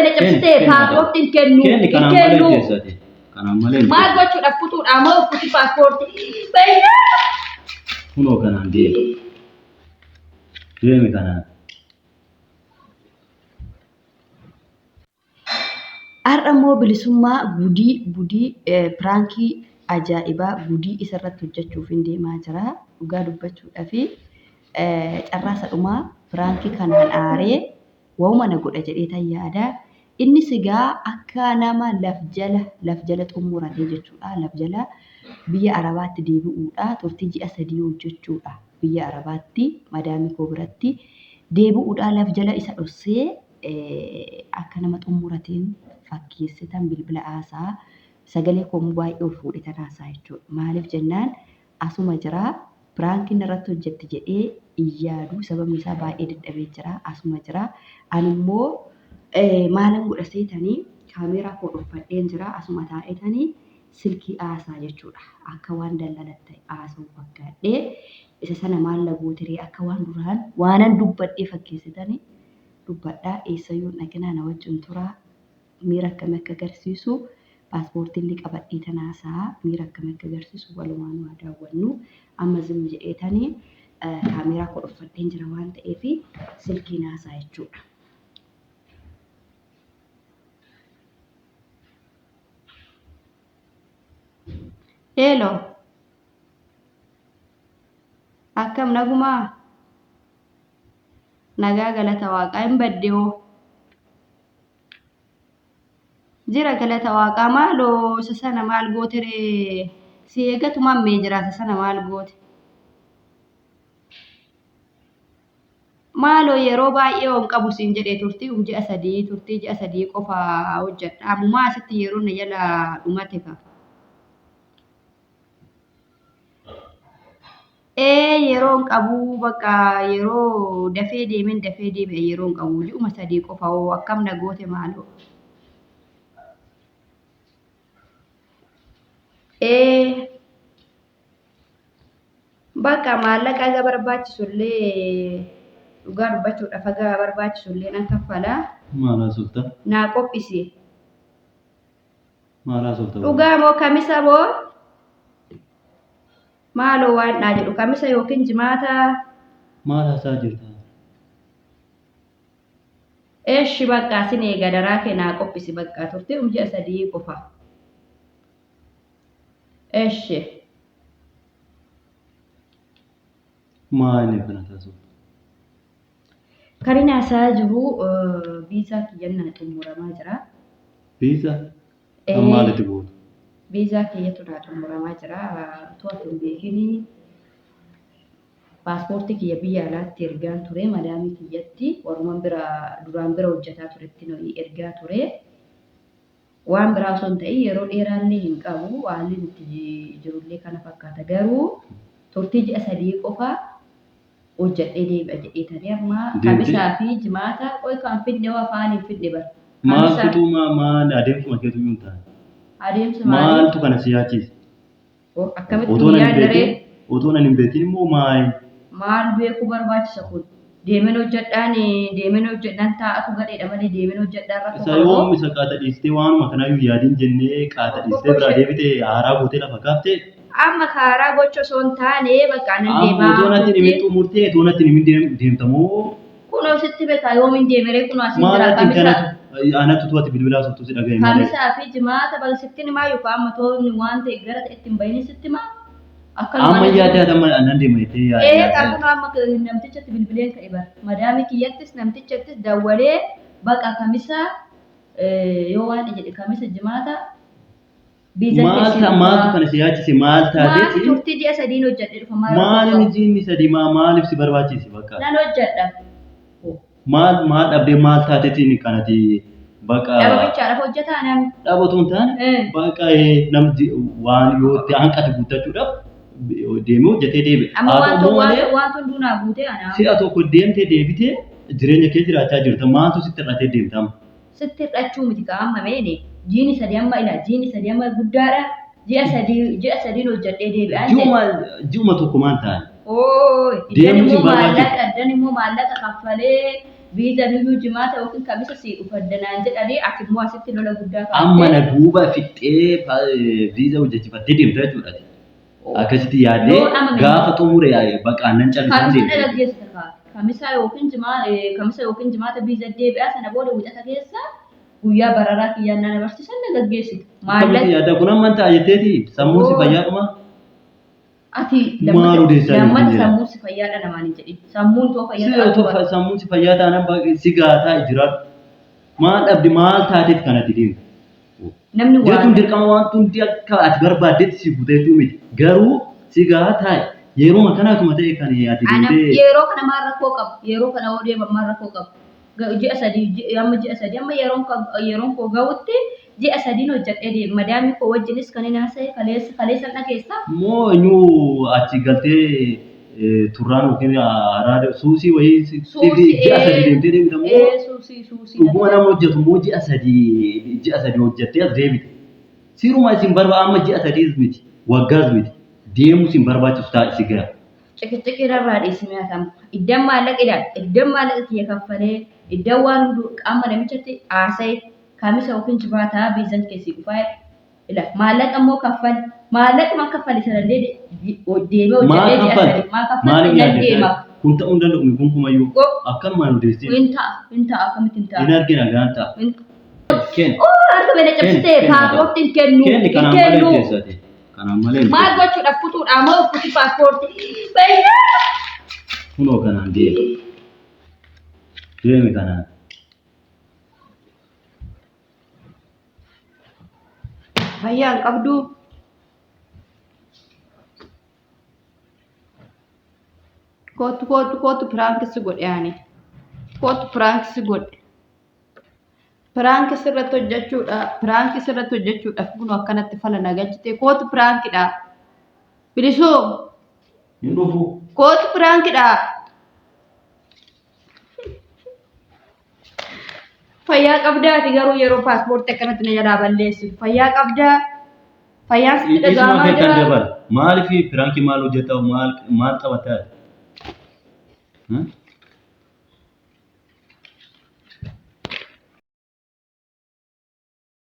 na Kenni, cabsitee kenni paaspoortii hin kennu. Kenni Hin kanaan malee kennu. ajjeessati. Kanaan malee hin Maal ajjeessu. gochuudhaaf kutuudhaa moo kuti paaspoortii? Bayyaa! Kunoo kanaan deemi. Deemi kanaan. Har'a immoo bilisummaa gudii gudii piraankii ajaa'ibaa gudii isarratti hojjechuufin deemaa jira. Dhugaa dubbachuudhafi carraa isa dhumaa piraankii kanaan aaree wahuma na godha jedheetan yaada. Innis egaa akka nama laf jala laf jala xumuratee jechuudha. Laf jala biyya Arabaatti deebi'uudha. Turtii ji'a 3 hojjechuudha. Biyya Arabaatti madaamii koo biratti deebi'uudha. Laf jala isa dhossee akka nama xummurateen fakkeessetan bilbila haasa'a. Sagalee koo immoo baay'ee ol fuudhetan haasa'a jechuudha. Maaliif jennaan asuma jira piraankiin narratti hojjetti jedhee hin yaadu. Sababni isaa baay'ee dadhabee jira. Asuma jira. Ani immoo maalan godha seetanii kaameeraa koo dhokfadheen jira. Asuma taa'etanii silkii haasa'a jechuudha. Akka waan daldalatti haasa'u fakkaadhee isa sana maal na gootiree akka waan duraan waanan dubbadhee fakkeessitanii dubbadha eessayyuu hin dhaqinaa na wajjin turaa miira akkamii akka agarsiisu paaspoortiillee qabadheetan haasa'a miira akkamii akka agarsiisu walumaanuu haa daawwannu amma zimmi jedheetani kaameeraa koo dhokfadheen jira waan ta'eef silkiin haasa'a jechuudha. Heelo akkam nagumaa? Nagaa galata waaqaa hin badde hoo. Jira galata waaqaa maaloo isa sana maal gooteree si eegatumaan mee jira isa sana maal goote. Maaloo yeroo baay'ee hon qabu siin jedhee turtii um ji'a 3 turtii ji'a 3 qofa hojjedha ammumaa asitti yeroo na jala dhumate ka. Ee yeroo hin qabu bakka yeroo dafee deemeen dafee deebi'a yeroo hin qabu ji'uma 3 qofa hoo akkam na goote maaloo. Ee bakka maallaqa haga barbaachisu illee dhugaa dubbachuudhaaf haga barbaachisu illee nan kaffala. Maal haasofta? Naa qophisi. Maal haasofta? Dhugaa moo kamisa moo? Maaloo waan dhaa jedhu kamisa yookiin jimaata. Maal haasaa jirta? Eshi bakka sin eega daraa kee naa qophisi bakka turte um ji'a 3 qofa. Eshi. Maal kana taasiftu? Kan inni haasa'aa jiru viizaa kiyyan naa xumuramaa jira. Viizaa? Kan maalitti gootu? Viizaa kiyyatu naa xumuramaa jira. Utuu ati hin beekini paaspoortii kiyya biyya alaatti ergaan ture madaamii kiyyatti waruman bira duraan bira hojjetaa turetti ergaa ture. Waan biraa osoo hin ta'in yeroo dheeraallee hin qabu. Haalli nuti jirullee kana fakkaata. Garuu turtii ji'a 3 qofa hojjedhee deebi'a jedheetanii amma Deemtee? kamisaa fi jimaata qoy kan fidne hoo afaan hin fidne bar. Maal Kamisaa fixuu maa maal adeemsuma keetu iyyuu hin taane. adeemsa maalii? Maaltu kana si yaachise? Oh, akkamitti Otoo hin nan hin yaadne ree? beekin otoo nan hin beekin immoo maal? Maal beekuu barbaachisa kun? Deemen hojjedhaan deemen hojjedhaan taa'atu gadheedha malee deemen hojjedhaan rakkoo Isa qaba moo? yoom isa qaata dhiistee waanuma kanaayyuu yaadin jennee qaata dhiistee biraa deebite haaraa gootee lafa kaaftee Amma haaraa gocha osoo hin taane bakka nan Amma deemaa otoo natti hin himin turte. xumurtee otoo natti hin himin deemta moo? Kunoo sitti beekaa yoomin deemeree kunoo asiin Maal jira ati kamisa kanatu anatu tu ati bilbilaa sottu si dhagaye malee. kamisaa fi jimaata bal sitti himaa yookaan amma toonni waan ta'e gara ta'etti hin bahin sitti himaa. Akkanuma Amma natti yaaddaa amma nan deema jettee Ee yaaddaa. kunoo amma namtichatti bilbileen ka'e bar. Madaamii kiyyattis namtichattis dawwalee baqa kamisa yoo waan jedhe kamisa jimaata Biizan Maal keessi ta- maaltu dhufaa. kana si yaachise maal Maal taateeti? turtii ji'a sadiin hojjedhe dhufa maal Maal rakkoo inni qaba? jiinni sadii maa maaliif si barbaachise bakka? Nan hojjedha. Maal maal dhabdee maal taateetiin kanati bakka Dhaba bichaadhaaf hojjetaa namni. dhaba otoo hin taane Eh. bakka namni waan yoo itti hanqate guuttachuudhaaf deemee hojjetee deebi'a. Amma Haa ta'u waan immoo malee waan hunduu naa guutee ana. si'a tokko deemtee deebitee jireenya kee jiraachaa jirta maaltu sitti hir'atee deemta amma? Sitti hir'achuu miti kaa amma meene jiini sadi amma ila jiini sadi amma guddaadha ji'a sadii ji'a sadiin hojjadhee deebi'aan jedhe. Ji'uma ji'uma tokko maal ta'an? Oo iddan Deemuu immoo sin barbaachisu. maallaqa iddan immoo maallaqa kaffalee Viizaan iyyuu jimaata yookiin kamisa sii dhufadda naan jedhanii ati immoo asitti lola guddaa Amma na kaaftee. duuba fixxee viizaa hojjechifattee deemta jechuudha. Akkasitti yaadee Yoo amma gaafa xumure baqaan nan callisaan Kamisa deemta jechuudha. dhaggeessita kaate. Kamisa yookiin jimaa kamisa yookiin jimaata viiza deebi'aa sana booda wixata keessa guyyaa bararaa kiyyaan na barsiisan na gaggeessita. Akkamitti Maallaqa yaadda kun amma ta'a jetteeti sammuun si Oo. fayyaadhuma Ati maal lammata odeessaa jirti lammata jira. sammuun si fayyaadha namaan hin jedhin. Sammuun too Si fayyaa otoo ta'aa sammuun si fayyaa taanaan si gaataa jiraadhu. Maal dhabde maal taateef kanatti deemtu? Namni Jechuun waan dirqama waan hundi akka ati barbaaddetti si guuta jechuu miti. Garuu si gahaa taa'e yeroo kanaatuma ta'e kan ati Ana deemtee yeroo kana maal rakkoo qabu? Yeroo kana yoo deeman maal rakkoo qabu? Ji'a 3 amma ji'a 3 amma yeroon koo ga'utti ji'a 3n hojjedhee deema. Madaamii koo wajjinis kan hin haasa'e kaleessa kaleessan dhageessa. Moo eenyu achi galtee turraan yookiin araada suusii wayii Suusii ji'a 3 deemtee deebita moo ee suusii suusii dhuguma nama hojjetu moo ji'a 3 hojjettee as deebite. Siruma isin barba amma ji'a 3 miti waggaas miti deemuu isin barbaachisu ta'a si gara. Ciqiciqii irraa dhiisime hatamu. Iddan maallaqa ilaal. Iddan maallaqa kiyya kaffalee iddan waan hunduu qaama namichatti haasa'e kamisa yookiin jibaataa viizan keessi dhufaa ila maallaqa immoo kaffal maallaquma kaffale sanallee deemee Maal hojjedhee ji'a kaffalte? 3 maal kaffalte Maaliif nan yaadde? deema. Kun ta'uu hin danda'u gonkumayyuu. Akkanumaan odeessee Hin ta'a hin ta'a akkamitti hin hin ta'a. argina gaan ta'a. Kenni Oo harka bena kenni cabsitee kenni haa ta'u. paaspoortii hin kennu Kenni hin kanaan malee kennu. teessate. Kanaan malee hin Maal teessate. gochuudhaaf kutuudhaa moo kuti paaspoortii? Bayyaa! Kunoo kanaan deemi. Deemi kanaan. Fayyaa hin qabduu. Kootu kootu kootu piraanki si godhe ani. Kootu piraanki si godhe. Piraanki sirratti hojjechuudha. Piraanki sirratti hojjechuudhaaf kun akkanatti fala na galchite. Kootu piraankidha. Bilisuu Hin dhufu. kootu piraankidha. Fayyaa qabdaa ati garuu yeroo paaspoortii akkanatti na jalaa balleessitu. Fayyaa qabdaa. Fayyaan sitti Isuma dhaga'amaa kee kan jira. dabal. Maaliif piraankii maal hojjeta maal maal taphataa?